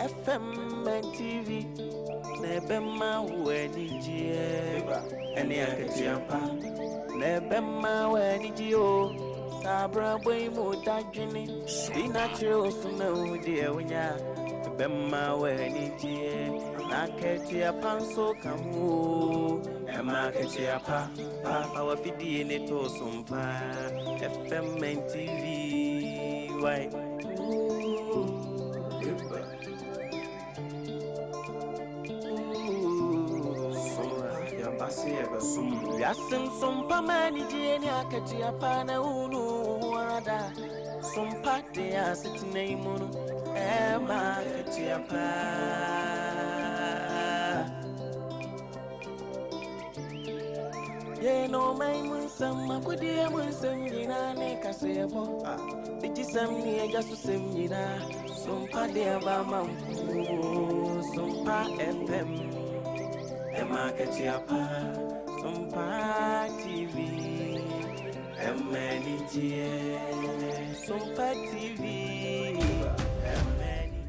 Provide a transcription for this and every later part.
FM and TV na ɛbɛma wo anigyeɛ ɛne akatua pa na ɛbɛma wo anigye o. Saa abrabɔ yi mu dadwene bi na kyerɛ wo so na wo deɛ wonya ɛbɛma wo anigyeɛ na akatua pa nso ka ho o. Ɛma akatua pa pa fa w'afidie ne to so mpa FM and TV why. Wiase nsompa ma anigye ne akatua pa na wonu wo ho ara da. Sompa de asetena yi mu no ɛma akatua pa. Yɛn ɔman mu nsɛm, akodie mu nsɛm nyinaa ne kaseɛbɔ. Bigyesɛm ne agya so sɛm nyinaa. Sompa de aba ma wo. Sompa FM. Ɛma akatua pa. Sompa TV. Ɛma anigyeɛ. Sompa TV. Ɛma anigyeɛ.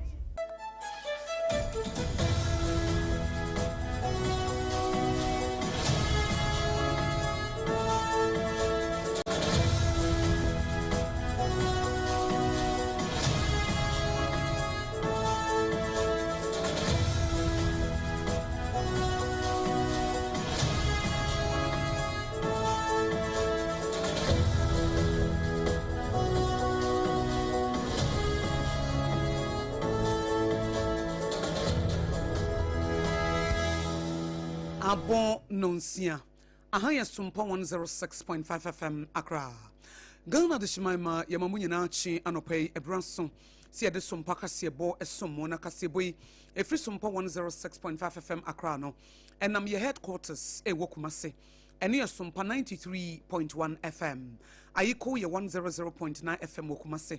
Abɔ nonsia. Aha yɛ Sompa 106.5 FM Accra. Ghana Adehyeman ma yɛma mo nyinaa kye anɔpa yi ɛberɛ aso sɛ yɛde Sompa kaseɛbɔ som mo na kaseɛbɔ yi ɛfiri Sompa 106.5 FM Accra no ɛnam yɛ headquarters ɛwɔ Kumase ɛne yɛ Sompa 93.1 FM Ayiko yɛ 100.9 FM wɔ Kumase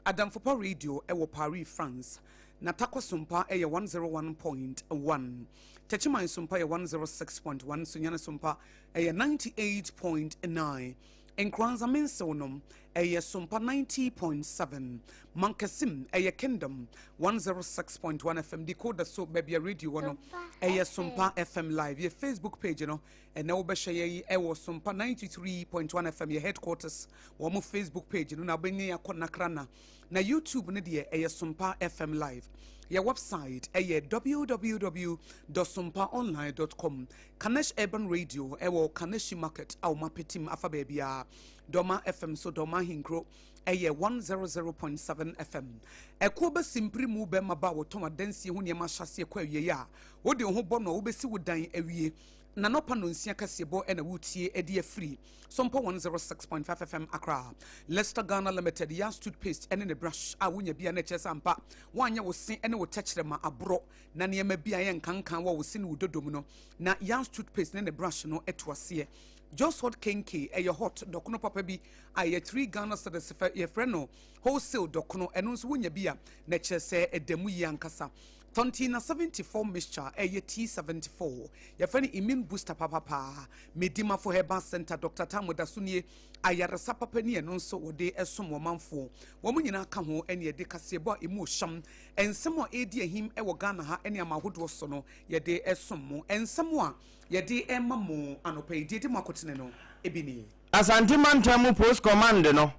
Adamfopa Radio wɔ Paris, France, na Tarkwa Sompa yɛ 101.1. Techiman Sompa yɛ 106.1, Sunyani Sompa yɛ 98.9. Nkoranza Mensew nom yɛ Sompa 90.7. Mankasim yɛ Kingdom 106.1 FM. Decoder so baabi a radio wɔ no yɛ Sompa FM Live. Yɛ Facebook page no Ɛnɛ wobɛhwɛ yɛ yi ɛwɔ Sompa 93.1 FM yɛ headquarters wɔn mo Facebook page no na wobɛnya yɛ akɔ Nakrana na YouTube no deɛ ɛyɛ Sompa FM live. Yɛ website ɛyɛ www.sompaonline.com. Kanesh Urban Radio ɛwɔ Kaneshi Market a wɔn apetim afa baabiara. Dɔma FM so Dɔma Ahenkuro ɛyɛ 100.7 FM. Ɛkoɔ bɛsi mpirimu bɛma ba a wɔtɔn adansie ho nneɛma ahyɛaseɛ kɔ awieɛ a wode wo ho bɔ no a wobɛsi wo dan awie. N'anɔpa nnɔnsia kaseɛbɔ na woretie de afiri Sompa 106.5 FM Accra. Leicester Ghana Limited, Yas toothpaste ne ne brush a wonya bi a na ɛkyerɛ sɛ ampa woanyɛ wo se ne wo tɛkyerɛma aborɔ na nneɛma bi a ɛyɛ nkankan wɔ wo se ne wo dodom no na Yas toothpaste ne ne brush no to aseɛ. Jos Hot Kenke ɛyɛ hot dɔkono papa bi a ɛyɛ 3 Ghana cedis fɛ yɛfrɛ no wholesale dɔkono ɛno nso wonya bi a na ɛkyerɛ sɛ ɛda mu yie ankasa. Tontina 74 mixture ɛyɛ T74 yɛfrɛ no immune booster papapaa Medimafo Herbal Center Dr. Tamo da so nie ayaresa papa ni ɛno nso wɔde ɛsom ɔmanfoɔ wɔn nyinaa ka ho ɛne ɛde kaseɛbɔ a ɛmu ɔhyam nsɛm a ɛredi ahim ɛwɔ Ghana ha ɛne ama ahodoɔ so no yɛde ɛsom mo nsɛm a yɛde ɛma mo anɔpa yi deɛ ɛdi mo akotene no ebi nie. Asante Mantam mu Post Command no,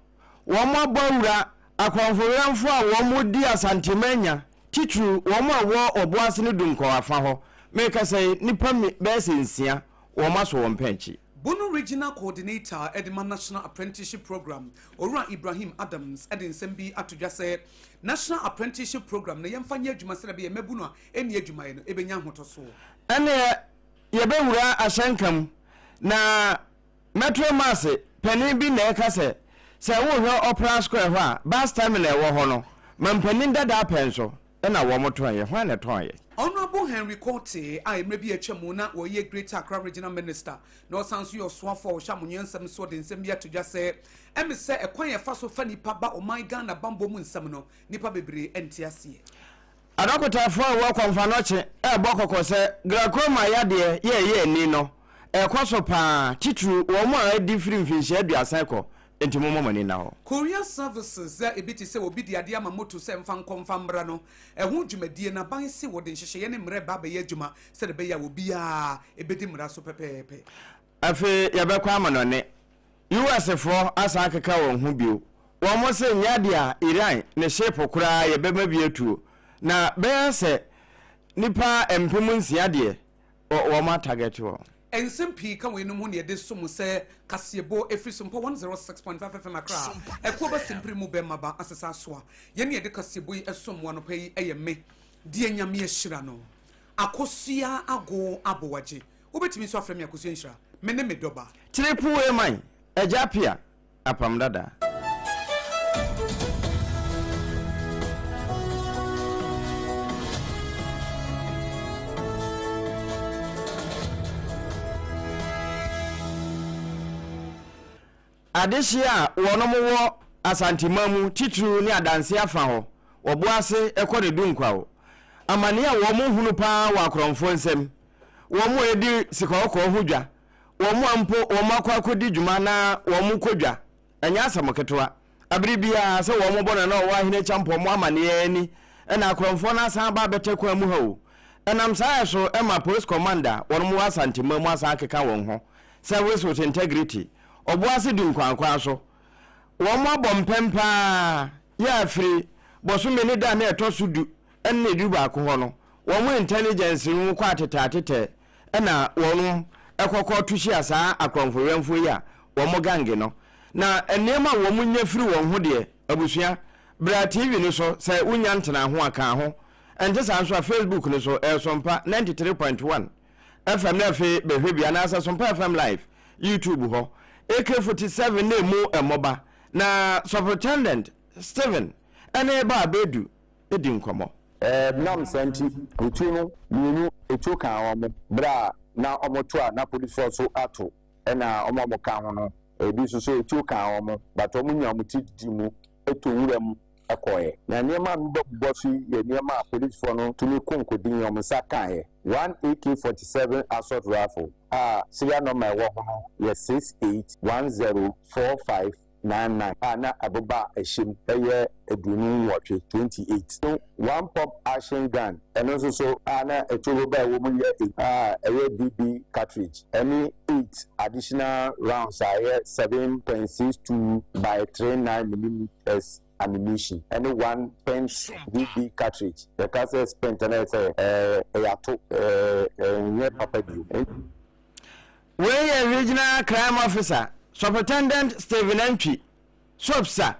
wɔabɔ awura akɔmfo-werɛmfo a wɔdi Asanteman nya, titiriw wɔn a ɛwɔ Ɔboase ne Dunkɔw afa hɔ. Merekasa yi, nnipa bɛyɛ sɛ nsia, wɔaso wɔn pɛn akyi. Bono Regional Coordinator de ma National Apprenticeship Programme, Owura Ibrahim Adams de nsɛm bi ato dwa sɛ National Apprenticeship Programme no yɛmfa nyɛ adwuma sɛdeɛ ɛbɛyɛ mmabunu a ɛnni adwumayɛ no bɛnya ahotɔsoɔ. Ɛnneɛ yɛbɛwura ahyɛnka mu na Metro Mass panin bi na ɛka sɛ, sɛ worehwɛ Opera Square hɔ a, bus terminal a ɛwɔ hɔ no, mampanin dada pɛn so na wɔtɔeɛ. Hwan na ɛtɔeɛ? Honourable Henry Quartey a mmerɛ bi a atwa mu na ɔyɛ Greater Accra Regional Minister na ɔsan nso yɛ ɔsoafoɔ a ɔhwɛ amonyɛ nsɛm soɔ de nsɛm bi ato dwa sɛ ɛme sɛ ɛkwan a ɛfa so fa nnipa ba ɔman Ghana bammɔ mu nsɛm no nnipa bebree nte aseɛ. Adɔkotafoɔ a ɛwɔ Kɔmfanɔkye rebɔ kɔkɔ sɛ glaucoma yadeɛ yɛ ɛyɛ ani no rekɔ so pa ara, titiriw wɔn a adi firi mfinhyia 30 kɔ. Enti momma mo ani nna hɔ. Courier services a ebi te sɛ obi de adeɛ ama moto sɛ mfa nkɔ mfa mmra no, ɛho dwumadie no, aban se wɔde nhyehyɛeɛ ne mmara reba abɛyɛ adwuma sɛdeɛ ɛbɛyɛ a obiara bɛdi mmara so pɛpɛɛpɛ. Afei yɛbɛkɔ amanɔne. US foɔ asan akeka wɔn ho bio. Wɔn se nyɛ adeɛ a Iran ne ship koraa yɛbɛma bi atuo. Na bɛyɛ sɛ nipa 6000 deɛ wɔn atarget wɔn. Nsɛm pii ka weinom ho na yɛde som sɛ kaseɛbɔ ɛfiri Sompa 106.5 FM Accra, Ɛkoɔ ba Simpiri mu bɛmma ba asesa asoa. Yɛn ne yɛde kaseɛbɔ yi som mo anɔpa yi yɛ me, deɛ Nyame ahyira no, Akosua Ago Aboagye. Wobɛtumi nso afrɛ me Akosua Nhyira. Me ne me dɔba. Triple A man, Agya Appiah, Apam Dada. Adehyeɛ a wɔnom wɔ Asanteman mu titiriw ne Adanse afa hɔ, Ɔboase kɔ ne Dunkwaw. Amaneɛ a wɔn hunu paa wɔ akorɔmfoɔ nsam, wɔn a ɛdi sikakɔkɔɔ ho dwa, wɔn a mpo wɔn akɔ akɔdi dwuma na wɔn kɔ dwa, ɛnyɛ asɛm ketewa. Abere biara sɛ wɔn bɔ Nana Ɔwɔ Ahene Kyampɔn mo amaneɛ ani na akorɔmfoɔ no asan aba abɛtɛ kwan mu ha o. Ɛnam saa yɛ so ma Police Command a wɔnom wɔ Asanteman mu asan akeka wɔn ho, Service with Integrity, Ɔboase di nkwankwan so. Wɔn abɔ mpɛm paa yɛ afiri bɔsome ne da a na ɛtɔ so du ne 11 hɔ no, wɔn intelligence no kɔ atetɛatetɛ na wɔn kɔkɔ to hyia saa akorɔmfo-wɛmfoɔ yi a wɔn gange no. Na nneɛma a wɔn nya firi wɔn ho deɛ, abusua, bra TV no so sɛ wonya ntenaa ho a ka ho. Ɛnte saa nso a Facebook no so ɛyɛ Sompa 93.1 FM na afei bɛhwɛ bi anaasɛ Sompa FM Live YouTube hɔ. AK-47 na emu mmɔba na Superintendent Stephen ne Baa Bedu di nkɔmmɔ. Ɛnam saa nti, etuo no mienu etuo kaa wɔn berɛ a na wɔto a na polisifoɔ nso ato ɛna wɔn a wɔka ho no ebi nso so etuo kaa wɔn but wɔn nyaa wɔn ti didi mu tɔ nwura mu kɔeɛ. Na nneɛma a mebɛbobɔ so yi yɛ nneɛma a polisifoɔ no tumi ko nkodin wɔn nsa kaeɛ, One AK-47 assault rifle a serial number a ɛwɔ ho no yɛ 681045. 99 a na ɛboba a ɛhyɛ mu yɛ 28, 28. One pump action gun, ɛno nso so a na ɛtuo boba a ɛwɔ mu yɛ eight a ɛyɛ BB cartridge ɛne eight additional rounds a ɛyɛ 7.62 by 39 millimeters ammunition ɛne one spent BB cartridge. Yɛka sɛ spent a na ɛyɛ sɛ ɛyɛ ato, ɛnyɛ papa bio. Wei yɛ Regional Crime Officer, Superintendent Stephen Antwi, SOPSA.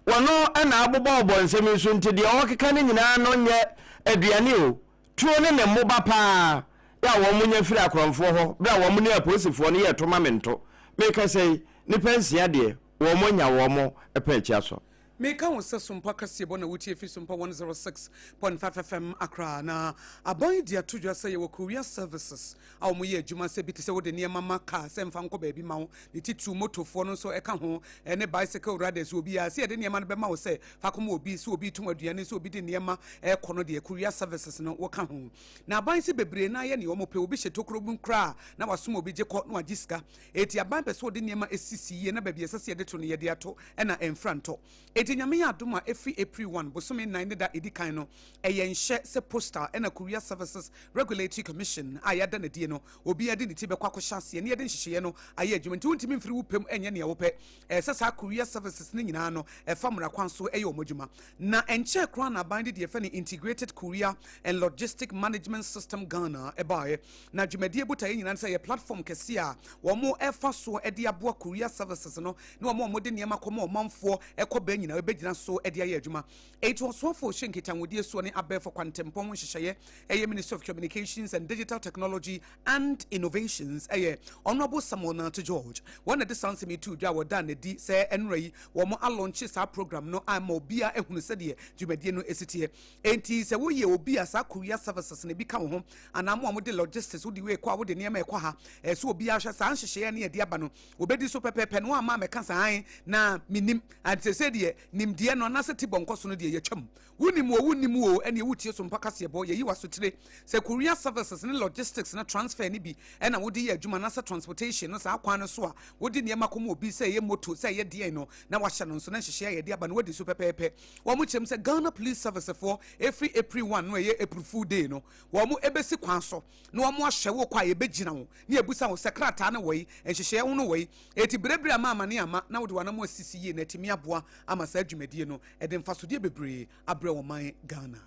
Wɔno na abobɔbobɔ nsɛm yi so nti deɛ ɔrekeka no nyinaa no nyɛ aduane o, tuo ne ne mmoba paa yɛ a wɔn nya firi akorɔmfoɔ hɔ berɛ a wɔn ne apolisifoɔ no yɛɛ to ma mento. Merekasa yi, nnipa nsia deɛ wɔn anya wɔn pɛ akyi asɔ. Meka wo sɛ Sompa kaseɛbɔ na wotie fi Sompa 106.5 FM Accra. Na aban de ato dwa sɛ yɛwɔ courier services a wɔyɛ adwuma sɛ bi te sɛ wode nneɛma ma kaa sɛ mfa nkɔ baabi ma wo, ne titiriw motofoɔ no nso ɛka ho, ne bicycle riders, obiara sɛ yɛde nneɛma no bɛma wo sɛ fa kɔma obi, sɛ obi tɔn aduane, sɛ obi de nneɛma ɛrekɔ no deɛ, courier services no wɔka ho. Na aban sɛ bebree no ayɛ nea wɔpɛ, obi hyɛ tokuro mu koraa na wasom obi gye kɔ na wagye sika. Enti aban pɛ sɛ ɔde nneɛma sisi yie na baabi a ɛsɛ sɛ yɛde to no yɛde ato na ɛmfra ntɔ. Enti Nyame yɛ adom a ɛfiri April 1, bosome nnan ne da ɛdi kan no, ɛyɛ nhyɛ sɛ Postal ɛna Courier Services Regulatory Commission a yɛada no adie no, obiara de ne ti bɛkɔ akɔhyɛ aseɛ na yɛde nhyehyɛeɛ no ayɛ adwuma. Nti wontumi mfiri wo pɛ mu nyɛ nea wopɛ. Ɛsɛ sɛ saa Courier Services no nyinaa no ɛfa mmara kwan so yɛ wɔn adwuma. Na ɛnkyɛɛ koraa na aban de deɛ yɛfrɛ no Integrated Courier and Logistic Management System Ghana baeɛ. Na dwumadie botaeɛ nyinaa ne sɛ ɛyɛ platform kɛseɛ a wɔfa soɔ de aboa courier services no ne wɔn a wɔde nneɛma kɔma ɔmanfoɔ kɔ bɛn nyinaa bɛgyina so de ayɛ adwuma. Enti ɔsoafoɔ hyɛ nkitahodie soɔ ne abɛɛfo kwantempɔn ho nhyehyɛeɛ ɛyɛ Ministry of Communications and Digital Technology and Innovations ɛyɛ Honourable Samuel Nartey George. Wɔn na de saa nsɛm yi too dwa a wɔdaa no adi sɛ ɛnora yi wɔn alɔnkye saa program no ama obiara ahunu sɛdeɛ dwumadie no si teɛ. Enti sɛ woyɛ obi a saa courier services no bi ka wo ho anaa mo a mode logistics wode wei kɔ a wode nneɛma ɛkɔ ha, ɛsɛ sɛ obiara hwɛ saa nhyehyɛeɛ ne ɛde aba no, wɔbɛdi so pɛpɛɛpɛ na wɔamma ammɛka sɛ ae na mennim. Ante sɛ deɛ nimdeɛ no anaasɛ tibɔ nkɔso no deɛ yɛtwam. Wonim o, wonnim o, ɛneɛ wotie Sompa kaseɛbɔ, yɛyi w'asotire. Sɛ courier services ne logistics ne transfer no bi na wode yɛ adwuma anaasɛ transportation no saa kwan no so a wode nneɛma kɔma obi sɛ ɛyɛ moto sɛ ɛyɛ deɛn no na wahyɛ no nso na nhyehyɛeɛ a yɛde aba no wadi so pɛpɛɛpɛ. Wɔn kyerɛ mu sɛ Ghana Police Service foɔ ɛfiri April 1 no a ɛyɛ April Fool Day no wɔn ɛbɛsi kwan so na wɔn ahwɛ wo kɔ a yɛbɛgyina wo na yɛbusa wo sɛ krataa no wɔ yi, nhyehyɛeɛ ho no wɔ yi. Enti berɛberɛ ama amane ama na wode w'anamo asisi yie na atumi aboa ama saa dwumadie no ɛde mfasodeɛ bebree abrɛ ɔman Ghana.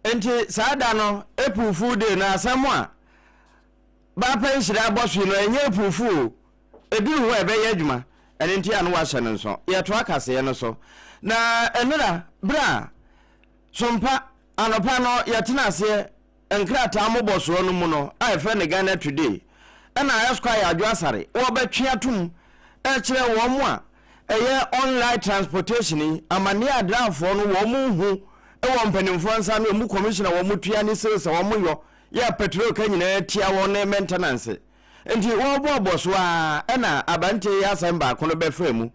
Enti saa da no, April Fool Day no, asɛm a Baapa Nhyira abɔ so yi no, ɛnyɛ April Fool o. Ɛduru hɔ a, ɛbɛyɛ adwuma. Ɛno nti a na wɔahyɛ no nso. Yɛtoa kaseɛ no so. Na nnora, berɛ a Sompa, anɔpa no yɛtena aseɛ nkrataa mmobɔsoɔ no mu no a yɛfrɛ no Ghana Today ɛna Esquire Adwo Asare wɔbɛtwe atom ɛkyerɛ wɔn a ɛyɛ online transportation yi amaneɛ a drafoɔ no wɔn hu wɔ mpanimfoɔ nsa no ɛmu commission a wɔn tua ne sales a wɔn yɔ yɛ petrol ka nyinaa tia wɔn ne maintenance nti wɔbɔɔbɔ so a ɛna aberanteɛ yi asɛm baako no bɛfaa mu.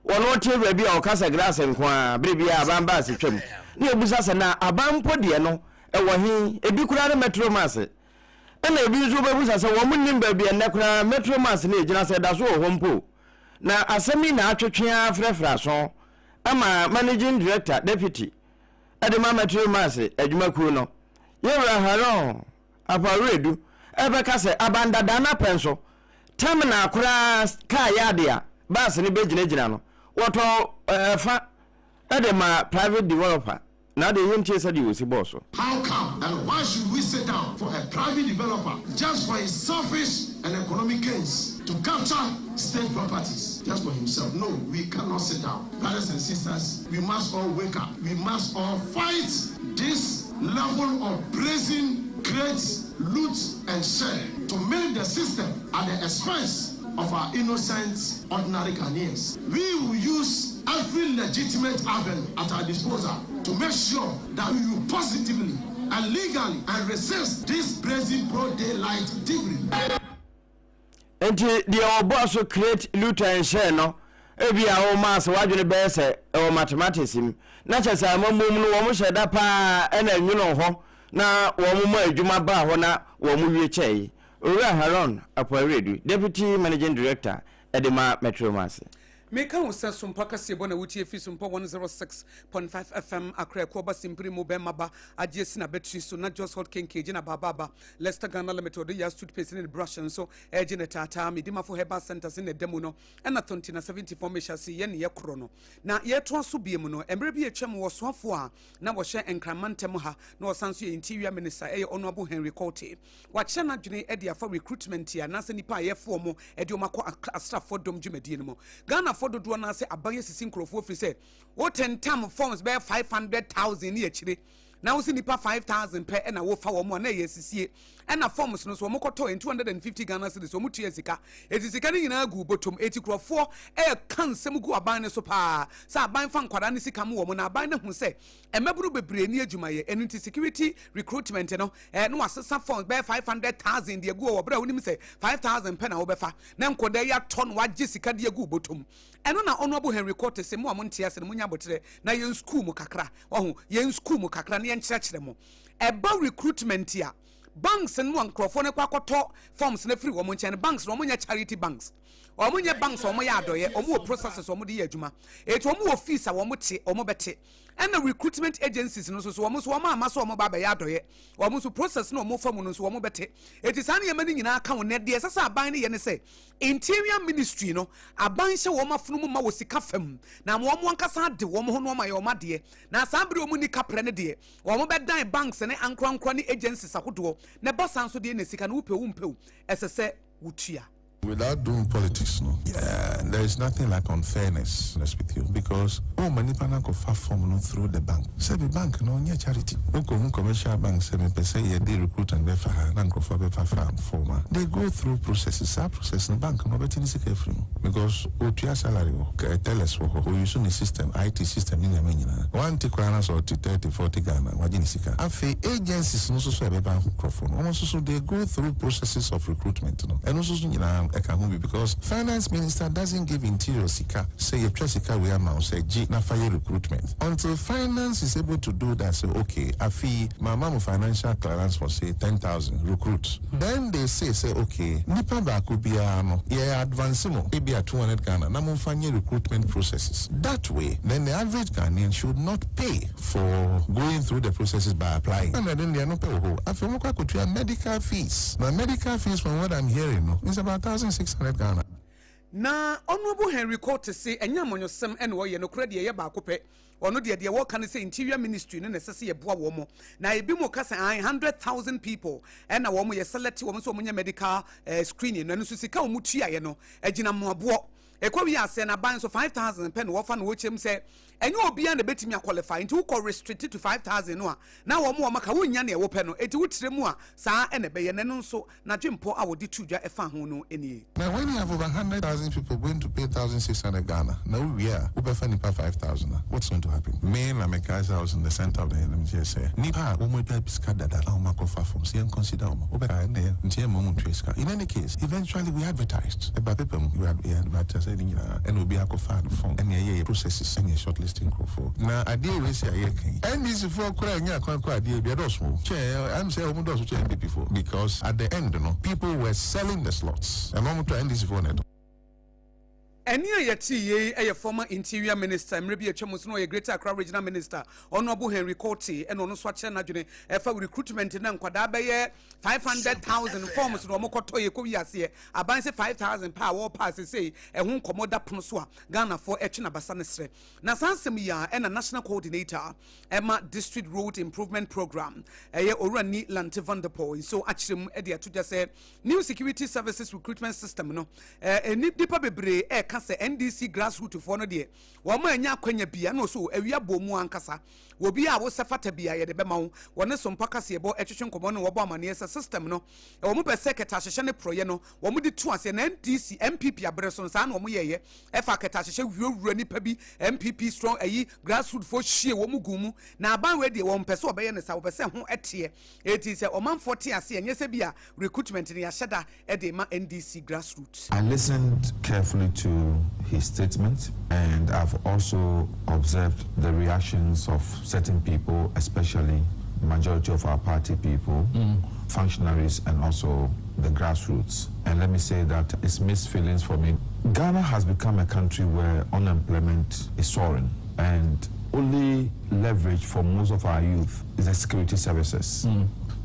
Wɔn wote baabi a ɔka sɛ glass nko ara, bere biara aban bus twam. Na yɛbisa sɛ, na aban mpo deɛ no, ɛwɔ he? Ebi koraa ne Metro Mass. Ɛna ebi nso wobɛbisa sɛ wɔn nnim baabi a nnɛ koraa Metro Mass no egyina, sɛ ɛda so wɔ hɔ mpo. Na asɛm yi na atwetwe ara frɛfrɛ aso ama Managing Director, Deputy, de ma Metro Mass adwumakuo no, Yɛwura Haron Apaweredu, ɛrebɛka sɛ aban dadaa no apɛn so Terminal koraa car yard a bus no bɛgyinagyina no, wɔtɔn ɛfa de ma private developer. Na adeɛ yɛntie sɛdeɛ wɔsi bɔɔ so. How come and why should we sit down for a private developer just for his selfish and economic gains to capture state properties just for himself? No, we cannot sit down. Brothers and sisters, we must all wake up. We must all fight this level of brazen, create, loot and share to milk the system at the expense of our innocent, ordinary Ghanaians. We will use every legitimate avenue at our disposal to make sure that we will positively and legally and resist this brazen broad daylight thievery. Enti deɛ ɔbɔɔ so create Luther nhyɛɛ no, ebia wo maths w'adwene bɛyɛ sɛ ɛwɔ mathematics mu, na kyerɛ sɛ amammuo mu no wɔn hyɛ da paa na ɛnwonoo hɔ na wɔn ma adwuma baa hɔ na wɔn wie kyɛe. Owura Haron Apoawiredu, Deputy Managing Director de ma Metro Mass. Meka wo sɛ Sompa kaseɛbɔ na wotie fi Sompa 106.5 FM Accra Ɛkoɔ Simpiri mu bɛmma ba agye asi n'abatiri so na Jos Hot Kenke gye n'abaabaaba Leicester Ghana Limited ɔde Yas toothpaste ne ne brush nso ɛregye ne taataa Medimafo Herbal Centre se na ɛda mu no ɛna Tonti na 74 mehyɛ ase yɛ ne yɛ korɔ no na yɛtoa so bie mu no mmerɛ bi atwam wɔ soafoɔ a na wɔhyɛ Nkran mantam ha na ɔsan nso yɛ Interior Minister ɛyɛ Honourable Henry Quartey Wakyerɛ n'adwene de afa recruitment anaasɛ nnipa a yɛfo wɔn de wɔn akɔ asraafoɔ dɔm dwumadie no mu. Ghanafoɔ dodoɔ no ara sɛ aban asisi nkurɔfoɔ firi sɛ wotentam forms bɛyɛ 500,000 ne akyire na wo sɛ nnipa 5,000 pɛ na wofa wɔn a na ɛyɛ asisie. Ɛna forms no so wɔn kɔtɔ 250 Ghana cedis wɔn tua sika. Eti sika no nyinaa gu bɔtɔm. Eti nkurɔfoɔ ɛreka nsɛm gu aban no so paa sɛ aban fa nkwadaa no sika mo wɔn na aban no ahu sɛ Mmabunu bebree nni adwumayɛ, ɛno nti security recruitment no eh, na wasesa funds bɛyɛ 500,000 de agu hɔ wɔ berɛ a wonim sɛ 5,000 pɛ na wobɛfa na nkɔdaa yi atɔ na wagye sika de agu wo bɔtɔ mu. Ɛno na Honourable Henry Quartey se mo a monte ase no monya aboterɛ na yɛn school mo kakra, wahu, yɛn school mo kakra na yɛnkyerɛkyerɛ mo. Ɛba recruitment a, banks no a nkurɔfoɔ no kɔ akɔtɔ forms no afiri wɔn nkyɛn no, banks no wɔnyɛ charity banks. Wɔn nyɛ banks a wɔyɛ adɔeɛ, wɔn wɔ processes a wɔde yɛ adwuma. Eti wɔn wɔ fees a wɔn te, wɔn bɛte. Ɛna recruitment agencies no nso so, wɔn nso wɔn amma sɛ wɔn ba abɛyɛ adɔeɛ. Wɔn nso process no a wɔn fa mu no nso wɔn bɛte. Eti saa nneɛma no nyinaa ka ho. Na deɛ ɛsɛ sɛ aban no yɛ ne sɛ, Interior Ministry no, aban hyɛ wɔn afono mu ma wɔ sika fam, na ama wɔn ankasa ade wɔn ho na wɔn ayɛ wɔn adeɛ. Na saa bere a wɔn nni kaprɛ no deɛ, wɔn bɛdan banks ne ankorankora ne agencies ahodoɔ. Na ɛba saa nso deɛ na sika no wopɛ o wompɛ o, ɛsɛ sɛ wotua. Without doing politics no there is nothing like unfairness honest with you because wo ma nipa no akɔ fa form no through the bank sɛbi bank no ɔnyɛ charity wo kɔ hu commercial bank sɛ me pɛ sɛ yɛ de recruitment bɛ fa ha na nkorɔfoɔ abɛ fa fa form a they go through processes saa process no bank no ɔbɛte ne sika afiri mu because ɔtua salary wɔ hɔ tellers wɔ hɔ ɔ use ne system IT system ne nneɛma nyinaa wante koraa na sɛ ɔte 30 40 Ghana wagye ne sika afei agencies no nso so a ɛbɛba nkorɔfoɔ no wɔn nso so they go through processes of recruitment no ɛno nso so nyinaa no. ɛka ho bi because finance minister doesn't give interior sika sɛ yɛtwa sika wei ama wo sɛ gye na fa yɛ recruitment until finance is able to do that, say, "Okay, afi mama mo financial clearance for, say, 10,000 recruits." Then they say, "Okay, nipa baako biara no, yɛ advance mo ebi a 200 Ghana na momfa nyɛ recruitment processes." That way, then the average Ghanaian should not pay for going through the processes by applying. And then they are not pay wɔ hɔ. Afei wɔn kɔ akɔtua medical fees. Na medical fees, from what I'm hearing no, is about 1,600 Ghana. Na Honourable Henry Quartey se ɛnyɛ amanyɔsɛm ɛna ɔyɛ nokorɛ deɛ ɛyɛ baako pɛ. Ɔno deɛ wɔka no sɛ Interior Ministry no na ɛsɛ sɛ yɛboa wɔn mo, na ebi mo ka sɛ an 100,000 people ɛna wɔn yɛ select wɔn sɛ wɔn nyɛ medical screening no. Ɛno nso sika wɔn tuaeɛ no agyina mmoaboɔ ɛkɔ wi ase na ban so 5,000 pɛ na wɔfa na wɔkyɛm sɛ ɛnyɛ obiara na ebɛtumi aqualify, nti wokɔ restricted to 5,000 no a, na wɔn aka wonnya nea wɔpɛ no. Eti wotire mu a, saa ɛna ɛbɛyɛ n'ɛno nso n'adwempɔ a wɔde tu dwa ɛfa ho no nie. Now, when you have over 100,000 people going to pay 1,600 Ghana, now we are, wobɛfa nipa 5,000. What's going to happen? Me na me guys, I was in the center of the MG say, nipa, omo twa sika dada, omo akɔfa form, sɛ yɛn consider omo. Wobɛka ɛnɛ, nti yɛn mo tua sika. In any case, eventually we advertised. Ɛba paper mu, we advertised ɛne nyinaa, ɛna obi akɔfa no form, ɛna ɛyɛ yɛ processes, ɛna yɛ shortlisting nkurɔfoɔ. Na adeɛ wei si a yɛka yi, NDC foɔ koraa nyɛ akwan kɔ adeɛ bi ɛdɔɔso o. Kyɛ, I'm sɛ ɔmo dɔɔso kyɛ NPP foɔ. Because at the end no, people were selling the slots. Ɛna ɔmo to NDC foɔ na ɛtɔ. Ɛne a yɛte yei ɛyɛ former Interior Minister, mmerɛ bi atwa mu so no ɔyɛ Greater Accra Regional Minister, Honourable Henry Quartey, ɛna ɔno nso akyerɛ n'adwene ɛfa recruitment na nkwadaa bɛyɛ 500,000 forms na ɔmo kɔtɔ yɛ kɔ wiaseɛ aban sɛ 5,000 pa a wɔrepa asesei ɛho nkɔmmɔ da pono so a Ghanafoɔ ɛtwe n'abasa ne serɛ. Na saa nsɛm yi a ɛna National Coordinator ɛma District Road Improvement Program, ɛyɛ Owura Nii Lante Vanderpuye, nso akyerɛ mu ɛde ato dwa sɛ new security services recruitment system no, ɛɛ nipa bebree ɛɛka sɛ NDC grassroot foɔ no deɛ, wɔn a anya akwanya bia na ɔso awia bɔ mu ankasa obi a wosɛ fata bia yɛde bɛma wo. Wɔne sompa kaseɛbɔ ɛtwetwe nkɔmmɔ no, wɔbɔ amanneɛ sɛ system no, wɔn pɛ sɛ kɛtɛ ahyehyɛ ne porɔyɛ no wɔn de to aseɛ na NDC NPP abere so no saa na wɔn yɛyɛ ɛfa kɛtɛ ahyehyɛ wurawura nipa bi NPP strong ayi grassroot foɔ hyie wɔn gu mu. Na aban wei deɛ, wɔn pɛ sɛ ɔbɛyɛ ne sa, wɔpɛ sɛ ho ɛteɛ, eti sɛ ɔmanfoɔ te ase, ɛnyɛ sɛ bi a recruitment no yɛahyɛ da ɛde ma NDC grassroots. I listened carefully to his statement and I've also observed the reactions of certain people, especially majority of our party people, functionaries, and also the grassroots. And let me say that it's mixed feelings for me. Ghana has become a country where unemployment is soaring, and only leverage for most of our youth is the security services.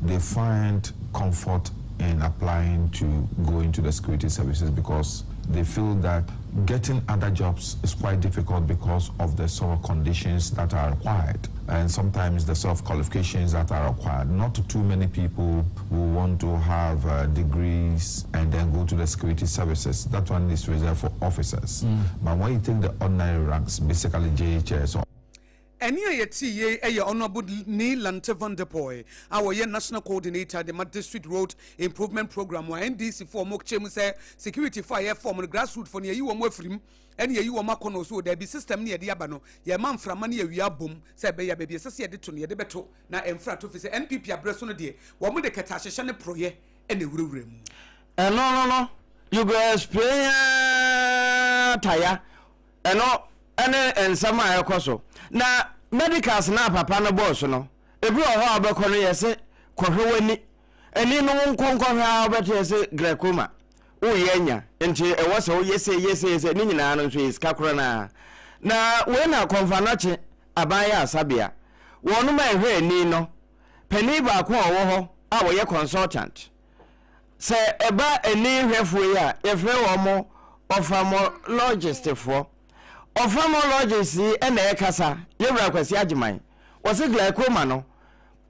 They find comfort in applying to go into the security services because they feel that getting other jobs is quite difficult because of the sort of conditions that are required and sometimes the sort of qualifications that are required. Not too many people who want to have degrees and then go to the security services. That one is reserved for officers. But when you take the ordinary ranks, basically JHS or Ɛne a yɛte yei ɛyɛ Honourable Nii Lante Vanderpuye a wɔyɛ National Coordinator de ma District Road Improvement Program a NDC foɔ ɔmo kyerɛ mu sɛ security foɔ a yɛ form no, grassroot foɔ no, yɛyi wɔn afirim ɛne yɛyi wɔn akɔ no so. Daabi, system ne yɛde aba no, yɛma mframa ne yɛwia bom sɛ ɛbɛyɛ baabi ɛsɛ sɛ yɛde to no, yɛde bɛto na ɛmfra to fi sɛ NPP abrɛ so no deɛ, wɔn de kɛtɛ ahyehyɛ ne porɔyɛ ɛna ewurawura mu. Ɛno no, you go explain taya. Ɛno ɛne nsɛm a ɛkɔ so na medicals na papa no bɔɔ so no, ebi wɔ hɔ a wobɛkɔ no, yɛ sɛ kɔhwɛ w'ani, ani no wo nkɔ nkɔhwɛ a, wobɛte yɛ sɛ glaucoma woyɛ anya, nti ɛwɔ sɛ woyɛ sɛ yɛ sɛ yɛ sɛ ne nyinaa no nso yɛ sika korɔ naa. Na wei na Kɔmfo Anɔkye aban yɛ asabea wɔnom a ɛhwɛ ani no, panin baako a ɔwɔ hɔ a wɔyɛ consultant sɛ ɛba ani hwɛfoɔ yi a yɛfrɛ wɔn mo ophthalmologistfoɔ, ophthalmologist yi ɛna ɛkasa, yɛwura Kwasi Agyeman, wɔsɛ glaucoma no,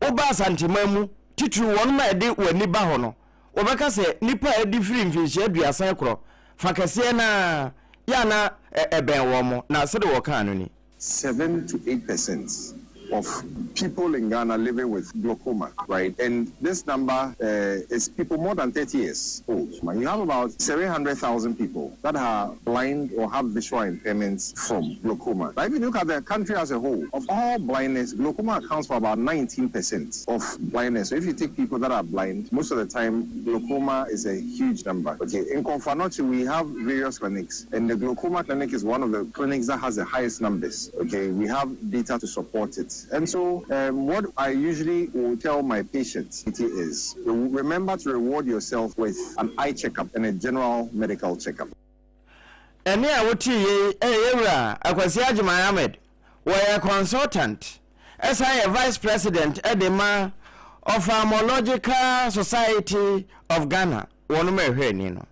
woba Asanteman mu titiri, wɔn ma ɛde w'ani ba hɔ no, wɔbɛka sɛ nipa a ɛdi firi mfinhyia 30 korɔ fa kɛseɛ naa yɛ ana ɛbɛn wɔn mo na sɛde wɔkaa no ni. 7 to 8%. of people in Ghana living with glaucoma, right? And this number is people more than 30 years old. You have about 700,000 people that are blind or have visual impairments from glaucoma. But if you look at the country as a whole, of all blindness, glaucoma accounts for about 19% of blindness. So if you take people that are blind, most of the time, glaucoma is a huge number. Okay, in Komfo Anokye, we have various clinics, and the glaucoma clinic is one of the clinics that has the highest numbers. Okay, we have data to support it. And so, what I usually will tell my patients is remember to reward yourself with an eye checkup and a general medical checkup. Ɛnne a wotee yei yɛ Yɛwura Akwasi Agyemang Ahmed. Wɔyɛ consultant ɛsan yɛ Vice President de ma Ophthalmological Society of Ghana wɔnom ɛhwɛ ani no.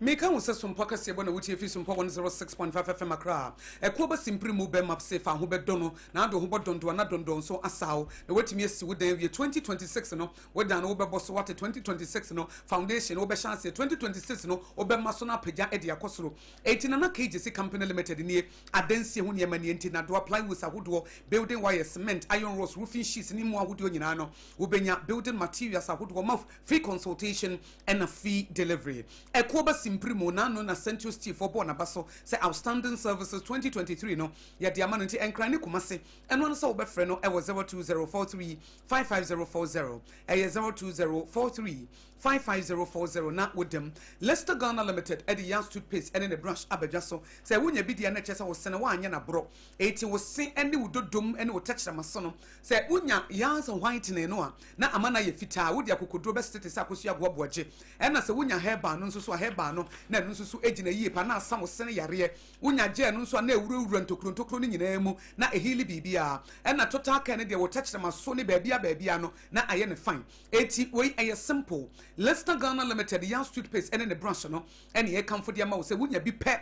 Meka wo sɛ Sompa kaseɛbɔ na wotie fi Sompa 106.5 FM Accra. Ɛko aba simpiri mu bɛ map se fa ho bɛdɔ no na ade wo ho bɔ dɔndɔ a na dɔndɔ nso asaw na woatumi asi wo dan awie 2026 no wo dan no wobɛbɔ so wate 2026 no foundation no wobɛhyɛ aseɛ 2026 no wobɛma so na apagya de akɔ soro Enti Nana Kay Gyesi Company Limited nie adansie ho nneɛma nie nti nadoa plywoods ahodoɔ building wires cement iron rods roofing sheets ne mu ahodoɔ nyinaa no wobɛnya building materials ahodoɔ ma free consultation ɛna free delivery. Ɛkoɔ ba simpiri mu n'ano na Sentio Steve foɔ bɔɔ n'aba so sɛ Outstanding Services 2023 no yɛde ama no nti Nkran ne Kumase ɛno ano sɛ wobɛfrɛ no ɛwɔ 02043 55040 ɛyɛ 02043 55040 na wodam. Lester Ghana Limited ɛde Yas toothpaste ɛne ne brush aba dwa so sɛ wonya bi deɛ na ɛkyerɛ sɛ wo sene woanyɛ no aborɔ eti wo se ɛne wo dodom ɛne wo tɛkyerɛma so no Sɛ wonya yarns whitening no a, na ama no ayɛ fitaa. Wode akokoduro bɛsete te sɛ akosua aboaboagye. Ɛna sɛ wonya herbal no nso so a, herbal no, na ɛno nso so gyina yie pa, na asa wo sene yareɛ. Wonya gel no nso a, na ɛwurawura ntokuro ntokuro no nyinaa mu, na ɛheali biribiara. Ɛna total care no deɛ, wo tɛkyerɛma so ne baabia baabia no, na ayɛ no fine. Enti wei ɛyɛ simple. Lester Ghana Limited yarns toothpaste ɛne ne brush no ɛne yɛkamfo de ama wo sɛ wonya bi pɛ.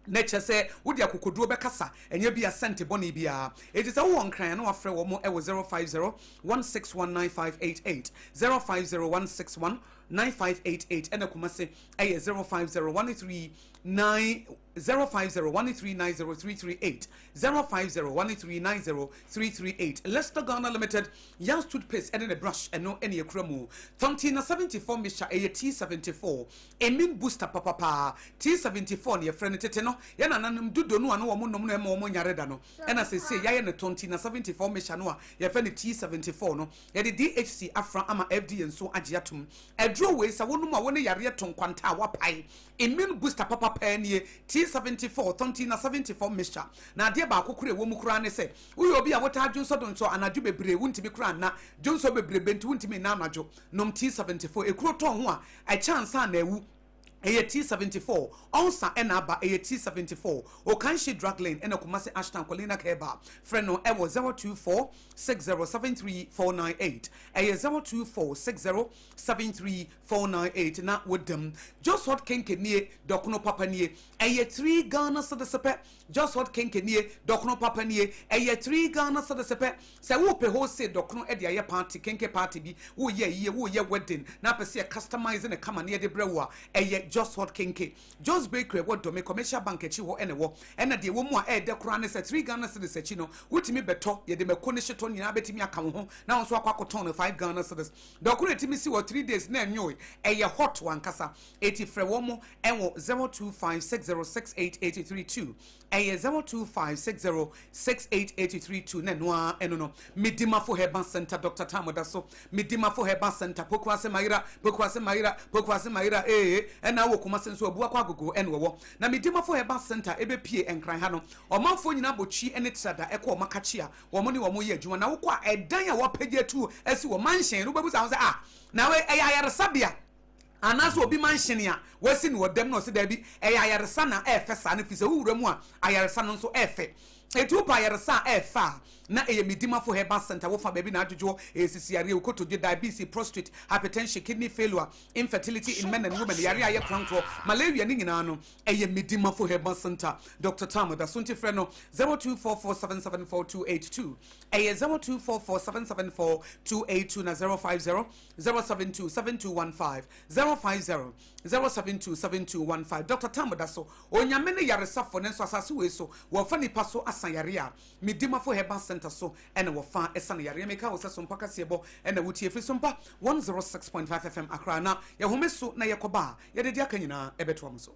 Na kyerɛ sɛ wode akokoduro bɛkasa, ɛnyɛ bi a sɛnte bɔne biara. Enti sɛ wowɔ Nkran a na wafrɛ wɔn wɔ 050 161 9588, 050 161 9588, ɛna Kumasi ɛyɛ 050 139 050 1390338, 050 1390338. Leicester Ghana Limited, Yans toothpaste ɛne ne brush ɛno ɛne ɛkura mu. Tontina 74 mixture ɛyɛ T74. Immune booster papapaa, T74 na yɛfrɛ no, tete no yɛn nananom dudo no a na wɔn nom no ɛma wɔn nyare da no, ɛna seesei yɛayɛ no tɔnti na 74 mixture no a yɛfrɛ no T74 no, yɛde DHC afra ama FDA nso agye atom. Aduro wei sɛ wonom a wo ne yareɛ to nkwanta a woapae. Immune booster papapaa nie, T74, tɔnti na 74 mixture. Na adeɛ baako koraa a ɛwɔ mu koraa ne sɛ, woyɛ obi a wotaa dwonsɔdwonsɔ anadwo bebree, wontumi koraa nna, dwonsɔ bebrebe nti wontumi nna anadwo, nom T74. Ekuro tɔ ho a, Ɛkyɛ ansa na awu. Ɛyɛ T74. Ɔnsa ɛna aba. Ɛyɛ T74. Okanshi Drug Lane ɛna Kumasi Ashtown Kolinak Herbal. Frɛ no ɛwɔ 024 60 73 498. Ɛyɛ 024 60 73 498 na wodam. Josword Kenke nie, dɔkono papa nie. Ɛyɛ 3 Ghana cedis pɛ. Josword Kenke nie, dɔkono papa nie. Ɛyɛ 3 Ghana cedis pɛ. Sɛ wopɛ wholesale dɔkono de ayɛ party, kenke party bi, woreyɛ ayie, woreyɛ wedding na apɛ sɛ yɛ customize no kama na yɛde brɛ wo a, ɛyɛ Jos Hot Kenke. Jos Bakery ɛwɔ Dome, Commercial Bank akyi hɔ na ɛwɔ. Ɛna deɛ ɛwɔ mu a ɛyɛ dɛ koraa ne sɛ 3 Ghana cedis akyi no, wotumi bɛtɔ, yɛde mako ne hyetɔ nyinaa bɛtumi aka wo ho na wo nso akɔ akɔtɔn no 5 Ghana cedis. Dɔkono a ɛtumi si hɔ 3 days na ɛnwoe, ɛyɛ hot ankasa. Enti frɛ wɔn wɔ 0256068832. Ɛyɛ 0256068832 na ɛno ara ɛno no. Medimafo Herbal Center, Doctor Tam da so. Medimafo Herbal Center, Pokuase Mayera, Pokuase Mayera, Pokuase Mayera ee, ɛna wɔ Kumase nso Abuakɔ Agogo ɛna wɔwɔ. Na Medimafo Herbal Center ɛbɛpie Nkran ha no, ɔmanfoɔ nyinaa bɔ twi ne trada ɛkɔ wɔn akakye a wɔn ne wɔn yɛ adwuma. Na wokɔ a ɛdan a wɔapagya atu asi wɔ mansion no wobɛbusa ho sɛ ah, na wei ɛyɛ ayaresabea? Anaasɛ obi mansion a wasi no wɔ dɛm na ɔse daabi, ɛyɛ ayaresa na ɛɛfɛ saa no, firi sɛ wo wura mu a ayaresa no nso ɛɛfɛ. Enti wopɛ ayaresa a ɛɛfɛ a, na ɛyɛ Medimafo Herbal Centre, wofa baabi na adwodwoɔ, ɛyɛ sisi yareɛ, wo kotodwe, diabetes, prostrate, hypertension, kidney failure, infertility in men and women, yareɛ a ɛyɛ korankorɔ, malaria ne nyinaa no, ɛyɛ Medimafo Herbal Centre. Doctor Tam da so nti frɛ no 0244774282, ɛyɛ 0244774282 na 050 072 7215 050 072 7215 Dɔkta Tam da so Onyame ne yaresafo nanso asase wei so wɔfa nipa so asa. asa yareɛ a, Medimafo Herbal Centre so na wɔfa sa no yareɛ. Meka wo sɛ Sompa kaseɛbɔ na wotie firi Sompa 106.5 FM Accra na yɛhome so na yɛkɔba a, yɛde deɛ aka nyinaa bɛtoa mo so.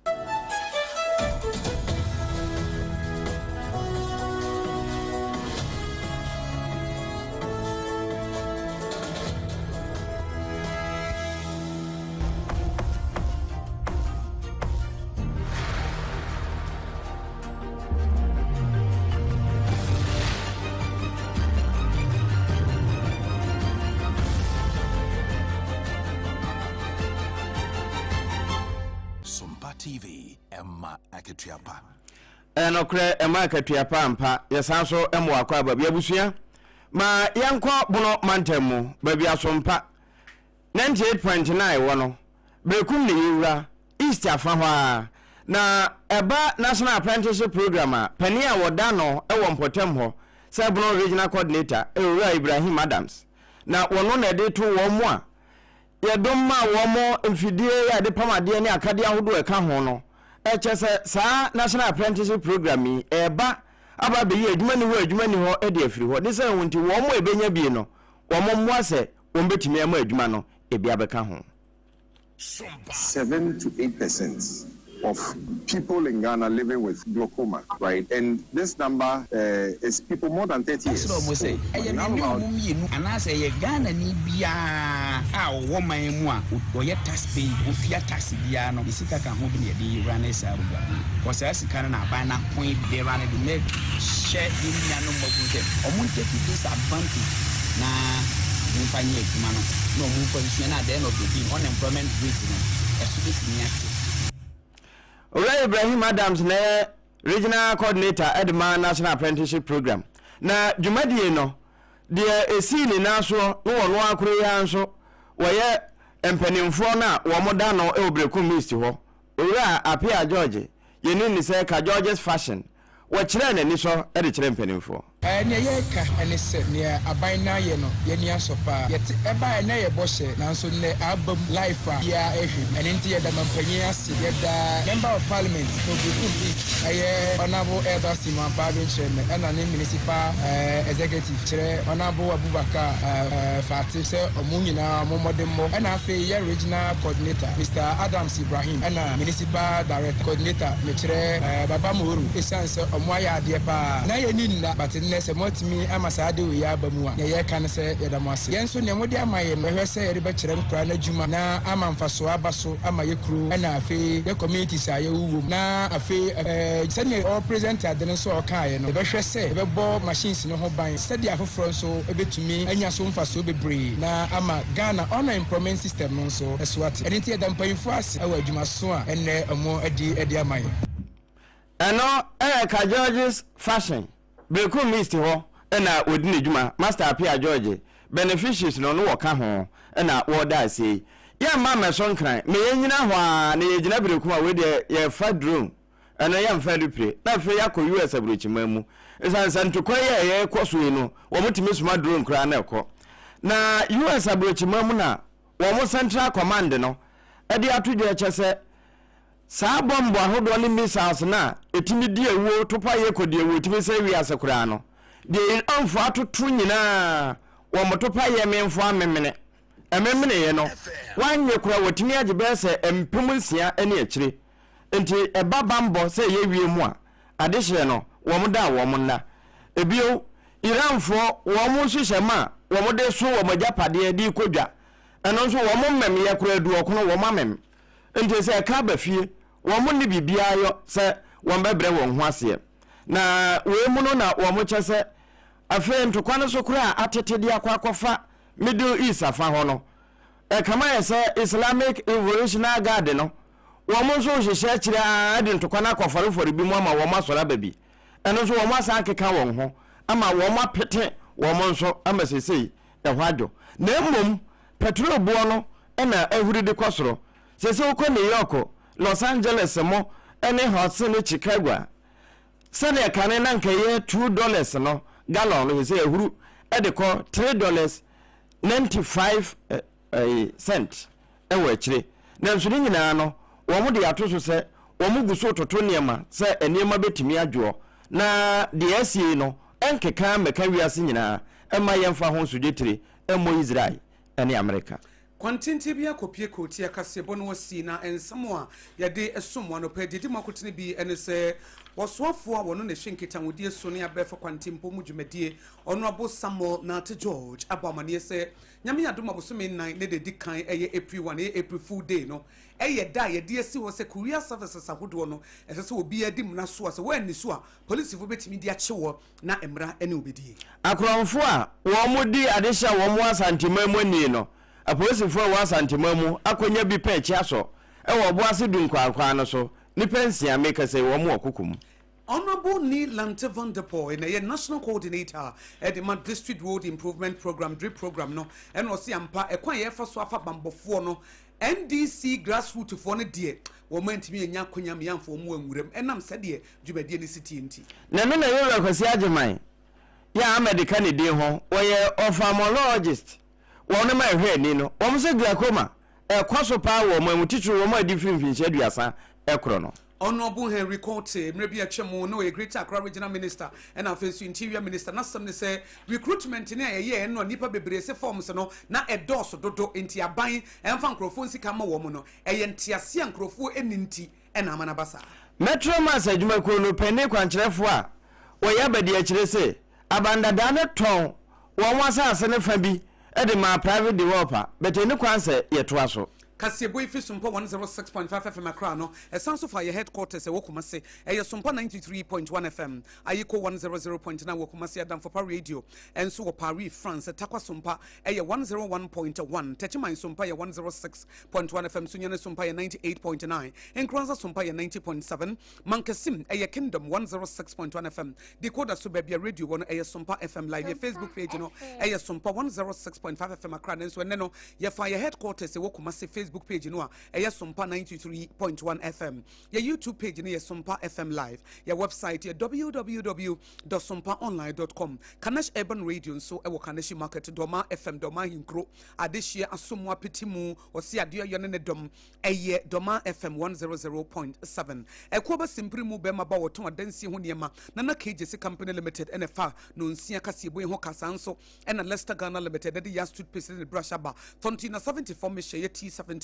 Sompa TV, ɛma akatua pa. Ɛyɛ nokorɛ, ɛma akatua pa ampa. Yɛsan so ma wakɔ aba bi. Abusua, ma yɛnkɔ Bono mantam mu, baabi a Sompa 98.9 wɔ no. Berekum ne Yewura, East afa hɔ ara. Na ɛba National Apprenticeship Programme a, panin a wɔda ano wɔ mpɔtam hɔ sɛ Bono Regional Coordinator yɛ Owura Ibrahim Adams. Na wɔno na ɛde to wɔn a yɛdom maa wɔn mfidie a yɛde pam adeɛ ne akadeɛ ahodoɔ a ɛka ho no. Ɛkyɛ sɛ saa National Apprenticeship Programme yi ɛreba aba abɛyi adwuma nni hɔ adwuma nni hɔ de afiri hɔ. Ne sɛ nti wɔn a ɛbɛnya bie no, wɔn mmoa sɛ wɔbɛtumi ama adwuma no ebi abɛka ho. 7 to 8% of people in Ghana living with glaucoma, right? And this number is people more than 30 years Ka kyerɛ wɔn sɛ, old. 'Ɛyɛ You me have ne about mo mmienu, anaasɛ ɛyɛ Ghanani biara a ɔwɔ man mu a ɔyɛ tax payer, ɔtua tax biara no, ne sika ka ho bi na yɛde runne saa program yi. Because saa sika no na aban no apɔn de runne de mɛhyɛ yɛn nuanom mmabunu sɛ wɔn ntake this advantage na wɔmfa nyɛ adwuma no na wɔmfa nsua na at the end of the day no unemployment rate no ɛso bɛtumi ate. Owura Ibrahim Adams na ɛyɛ Regional Coordinator de ma National Apprenticeship Programme. Na dwumadie no, deɛ ɛsii ne nan soɔ ne wɔn ara koro yi ara nso wɔyɛ mpanimfoɔ no a wɔn da no wɔ Berekum East hɔ, Owura Appiah George, yɛnim no sɛ Ka George's Fashion, wɔkyerɛɛ n'anisɔ de kyerɛɛ mpanimfoɔ. Nea yɛreka ne sɛ nea aban no ayɛ no yɛn ani asɔ paa. Yɛte ɛbaeɛ na ɛyɛ bɔhyɛ nanso nnɛ aba mu life a biara rehwɛ bi. Ɛno nti yɛda mampanyin ase, yɛda Member of Parliament for Berekum East ɛyɛ Honourable Elder Simon Ampaabeng Kyeremeh ɛna ne Municipal Executive kyerɛ Honourable Abubakar Fati sɛ wɔn nyinaa wɔn mmɔdemmɔ ɛna afei yɛ Regional Coordinator Mister Adams Ibrahim ɛna Municipal Director Coordinator mekyerɛ Baba Moro ɛsiane sɛ ɔmo ayɛ adeɛ paa na yɛnni nna but nnɛ sɛ moatumi ama saa ade wei aba mu a nea yɛreka ne sɛ yɛda mo ase. Yɛn nso nea mode ama yɛn no yɛhwɛ sɛ yɛde bɛkyerɛ nkoraa no adwuma na ama mfasoɔ aba so ama yɛ kuro ɛna afei yɛ communities a yɛwowɔ mu na afei sɛdeɛ ɔrepresent ade no nso a ɔkaeɛ no yɛbɛhwɛ sɛ yɛbɛbɔ machines no ho ban sɛdeɛ afoforɔ nso bɛtumi anya so mfasoɔ bebree na ama Ghana unemployment system no nso so ate. Ɛno nti yɛda mpanyinfoɔ ase wɔ adwumaso a ɛnnɛ ɔmo adi de ama yɛn. Ɛno yɛ Ka George's Fashion, Berekum East hɔ na wɔdi ne dwuma, Master Appiah George, beneficiaries no no wɔka ho na wɔreda aseɛ yi. Yɛmma mmɛso nkran, ma yɛnnyina hɔ ara na yɛgyina Berekum a wei deɛ yɛfa drone, ɛno yɛmfa alupre, na afei yɛakɔ US aburokyiman mu. Ɛsiane sɛ ntokwa yi a yɛrekɔ so yi no, wɔtumi soma drone koraa na ɛkɔ. Na US aburokyiman mu na wɔn Central Command no de ato dwa kyɛ sɛ Saa bɔmb ahodoɔ ne missiles no a ɛtumi di awuo, topaeɛ kɔdi awuo, ɛtumi sɛe wiase koraa no, deɛ Iranfoɔ atoto nyinaa, wɔn topaeɛ memfoɔ amemene. Ɛmemeneeɛ no, wɔanyɛ koraa wɔatumi agye bɛyɛ sɛ 6000 ne akyire. Nti ɛba bambɔ sɛ ɛyɛ wiem a, adehyeɛ no, wɔn da a wɔn nna. Ebio, Iranfoɔ wɔn nhyehyɛm a wɔde so wɔn agyapadeɛ de rekɔ dwa, ɛno nso wɔn mmɛmyɛ koraa aduɔkono wɔn amem. Enti sɛ ɛka ba fie, wɔn nni biribiara yɔ sɛ wɔn bɛbrɛ wɔn ho aseɛ. Na wei mu no na wɔn kyɛ sɛ afei ntokwa no so koraa atete de akɔ akɔfa Middle East afa hɔ no, ɛkama yɛ sɛ Islamic Revolutionary Guard no, wɔn nso rehyehyɛ akyire ara de ntokwa no akɔfɔrefɔre bi mu ama wɔn asɔre aba bi. Ɛno nso wɔn asan akeka wɔn ho ama wɔn apete wɔn nso ama seesei ɛhɔ adwo. Na mmom pɛtrol boɔ no na ahuri de kɔ soro. Seesei wokɔ New York, Los Angeles mo ne Hudson ne Chicago a, sɛdeɛ kane na anka ɛyɛ $2 no gallon no, seesei ahuru de kɔ $3.95 cent wɔ akyire. Nanso ne nyinaa no, wɔde ato so sɛ wɔgu so retoto nneɛma sɛ nneɛma bɛtumi adwoɔ. na deɛ asie no nkeka mmɛka wiase nyinaa mma yɛmfa ho nsodwetire mmɔ Israel ne Amerika. Kwantenten bi akɔpue kurotia kaseɛbɔ no asi na nsɛm a yɛde som mo anɔpa yi deɛ ɛdi mu akotene bi ne sɛ Ɔsoafoɔ a wɔno na ɛhwɛ nkitahodie so ne abɛɛfo kwantempɔn mu dwumadie Honourable Samuel Nartey George abɔ amaneɛ sɛ Nyame adom a bosome nnan ne da ɛdi kan ɛyɛ April 1 ɛyɛ April Fool Day no ɛyɛ da a yɛde asi hɔ sɛ courier services ahodoɔ no ɛsɛ sɛ obiara di mmara so a sɛ woanni so a polisifo bɛtumi de akye woɔ na mmara ne wo bɛdie. Akorɔmfo a wɔn di adehye a wɔn wɔ Asanteman mu ani no, apolisifo a ɛwɔ Asanteman mu akɔnya bi pɛ akyi asɔ wɔ Ɔboase Dunkwaa kwan no so, nnipa nsia, mekasa yi wɔn wɔ koko mu. Honourable Nii Lante Van der Poel na ɛyɛ National Coordinator de ma District Road Improvement Programme, DRIP Programme, no ɛna ɔse ampa ɛkwan a yɛfa so afa banbɔfoɔ no NDC grassroot foɔ no deɛ wɔn antumi anya akonya me amfa wɔn anwuram ɛnam sɛdeɛ dwumadie no si teɛ nti. Na ɛno na Yewura Kwasi Agyeman yɛ a Ahmed ka ne din ho, wɔyɛ ophthalmologist, wɔnom a ɛhwɛ ani no, wɔn sɛ glaucoma ɛkɔ so paa wɔ ɔman mu, titiriw wɔn a adi firi mfinhyia aduasa korɔ no. Honourable Henry Quartey, mmerɛ bi a atwa mu na ɔyɛ Greater Accra Regional Minister ɛna afei nso Interior Minister, n'asɛm ne sɛ recruitment no a yɛyɛɛ no a nnipa bebree se forms no na ɛdɔɔso dodo nti aban ɛmfa nkorɔfoɔ nsika mma wɔn no, ɛyɛ nteaseɛ a nkorɔfoɔ nni nti na ama no aba saa. Metro Mass adwumakuo no panin kwankyerɛfoɔ a wɔyɛ abadiakyire se abandadaa no tɔn wɔn asase no fa bi de maa private developer but ɛnni kwan sɛ yɛtoa so. Kaseɛbɔ yi fi Sompa 106.5 FM Accra no, ɛsan so fa yɛ headquarters ɛwɔ Kumasi. Ɛyɛ Sompa 93.1 FM, Ayiko 100.9 wɔ Kumasi, Adamfopa Radio nso wɔ Paris, France, Tarkwa Sompa ɛyɛ 101.1, Techiman Sompa yɛ 106.1 FM, Sunyani Sompa yɛ 98.9, Nkoranza Sompa yɛ 90.7, Mankasim ɛyɛ Kingdom 106.1 FM, Decoder so baabi a radio wɔ no ɛyɛ Sompa FM Live. Yɛ Facebook page no ɛyɛ Sompa 106.5 FM Accra. Nanso ɛnnɛ no yɛfa yɛ headquarters ɛwɔ Kumasi Facebook page no a ɛyɛ Sompa 93.1 FM. Yɛ YouTube page no yɛ Sompa FM Live. Yɛ website yɛ www.sompaonline.com. Kanesh Urban Radio nso ɛwɔ Kaneshi Market, Dɔma FM, Dɔma Ahenkuro, Adehyeɛ Asomu Apiti mu, Ɔse Adeɛ Ɔyɔ ne ne dɔm. Ɛyɛ Dɔma FM 100.7. Ɛkoɔ ba simpiri mu bɛɛma ba wɔtɔn adansie ho nneɛma Nana K Gyesi Company Limited ɛna ɛfa nonsia kaseɛbɔ yi ho ka saa nso ɛna Lester Ghana Limited ɛde Yas Toothpaste ne ne brush aba Tɔnti na 74 mehyɛ yɛ T74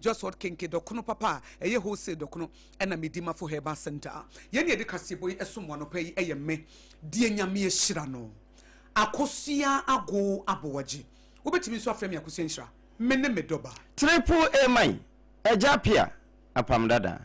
Josword Kenke dɔkono papa a ɛyɛ wholesale dɔkono ɛna Medimafo Herbal Center. Yɛn ne yɛde kaseɛbɔ yi ɛsom mo anɔpa yi ɛyɛ me deɛ Nyame ahyira no Akosua Agoo Aboagye. Wobɛtumi nso afrɛ me Akosua Nhyira. Me ne me dɔba. Triple A man, Agya Appiah, Apam Dada.